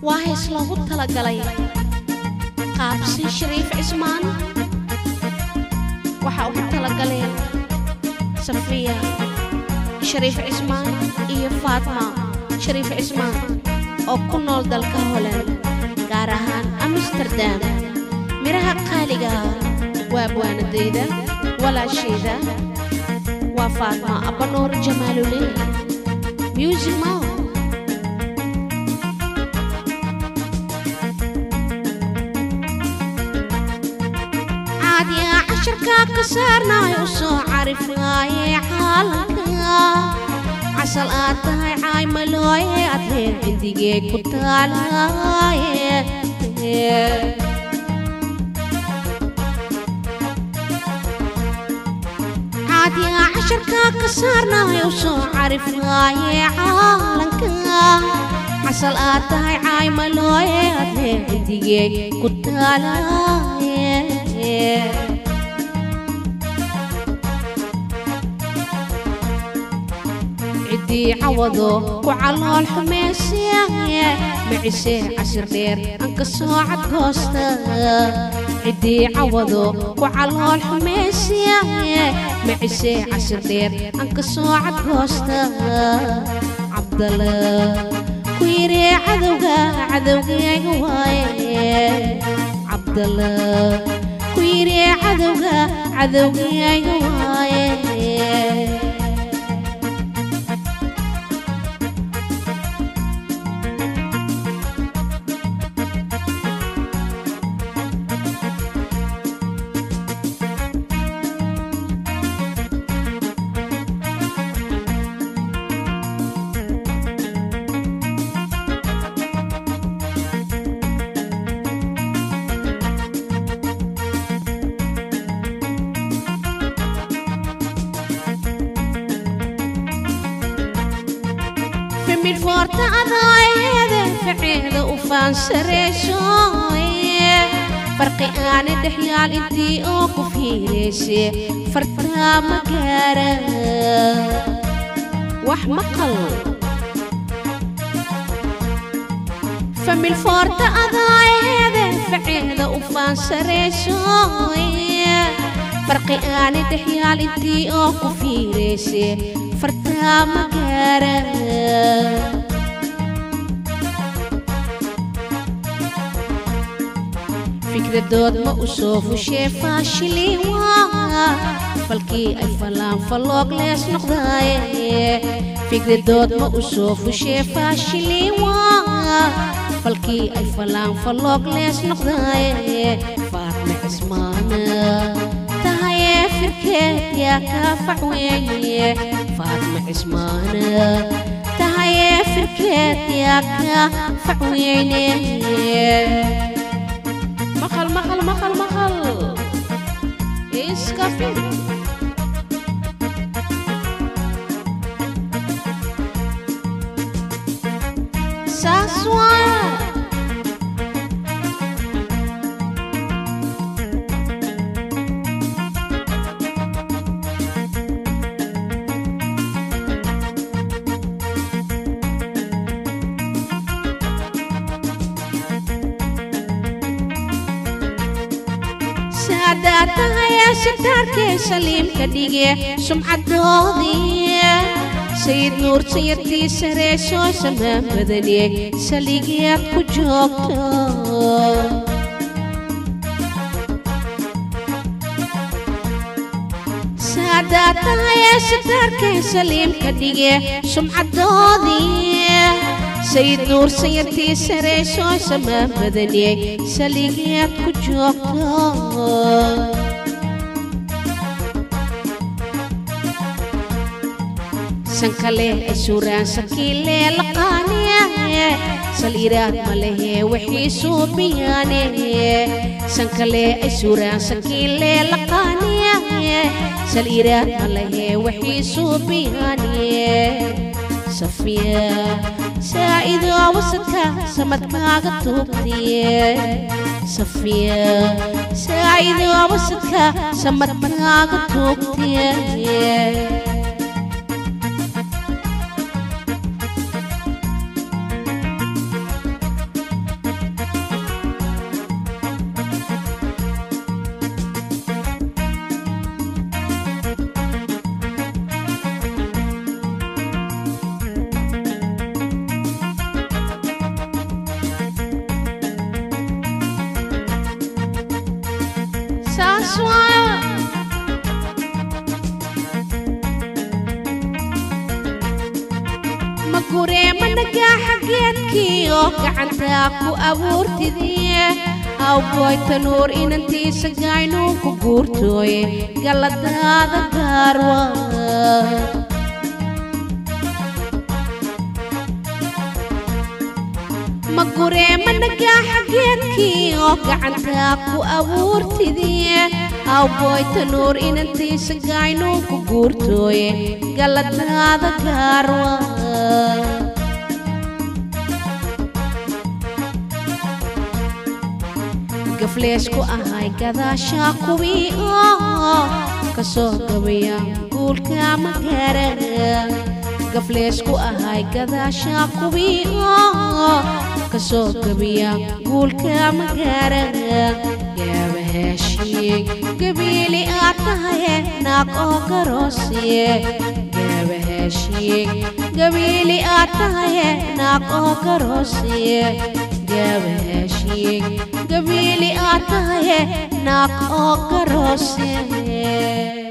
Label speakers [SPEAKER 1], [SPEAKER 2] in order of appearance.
[SPEAKER 1] Waa hees loogu talagalay Qaabsi Shariif Cismaan. Waxaa ugu talagaleen Safiya Shariif Cismaan iyo Faatma Shariif Cismaan oo ku nool dalka Holland, gaar ahaan Amsterdam. Miraha qaaliga waa abwaanadayda walaashayda, waa Faatma Abanuur Jamaalule. Music Mao. Caadiya casharka ka saarnaay u soo carifaaye caalamka, casal aad tahay caaymalooye aad reer cindigee ku taalaaye. Caadiya casharka ka saarnaay u soo carifaaye caalanka, casal aad tahay caaymalooye aad reer cindigee ku taalaaye. Ciddii cawado ku calool xumeysye macisee cashir dheer aan ka soo cadgoosta. Ciddii cawado ku calool xumeysye macisee cashir dheer aan ka soo cadgoosta. Cabdalla ku yidhi cadowga cadowgayga waaye. Cabdalla ku yidhi cadowga cadowgayga waaye. Famil foorta adaayeede faceeda u faansareysooye, farqi aana dhexyaal intii oo ku fiirayse fartaa ma gaara wax maqal. Famil foorta adaayeede faceeda u faansareysooye, farqi aana dhexyaal intii oo ku fiirayse fartaa ma gaara. Fikradood ma u soo fushee faashilii waa falkii ay falaan faloog lees noqdaaye. Fikradood ma u soo fushee faashilii waa falkii ay falaan faloog lees noqdaaye. Faatma Cismaana tahaye firkeed yaa kaa fac weeye. Faatma Cismaana tahaye firkeed yaa kaa fac weyne. Maqal maqal maqal maqal iska fir. Saas waa. Saadaa tahay sitaarkee saliimka dhige sumcadoodii, Sayid Nuur sayartii sareysoo samaan badane saligeed ku joogto. Saadaa tahay sitaarkee saliimka dhige sumcadoodii, Sayid Nuur sayartii sareysoo samaan badane saligeed ku joogto. Sankale ay suuraan sakiile laqaane saliiraad ma lehe wixii suubiyaane. Sankale ay suuraan sakiile laqaane saliiraad ma lehe wixii suubiyaane. Safiya saacidoo wasadka samadkaaga tuugtiye. Safiya saacidoo wasadka samadkaaga tuugtiye. Saas waa. Ma gureema nagaaxa geedkii oo gacantaa ku abuurtidie, awboy tanuur inantiisa gaynuu ku guurtooye, galladaada gaarwa. Ma gureema nagaaxa geedkii oo gacantaa ku abuurtidie, awboy tanuur inantiisa gaynuu ku guurtooye, galladaada gaarwa. Gafleesku ahay gadaashaa kuwii oo ka soo gabaya guulka magaara. Gafleesku ahay gadaashaa kuwii oo ka soo gabiya guulka magaara. Gaabahaashiye gabiili aad tahaye, naag oo garoosiye. Gaabahaashiye gabiili aad tahaye, naag oo garoosiye. Gaabahaashiye gabiili aad tahaye, naag oo garoosiye.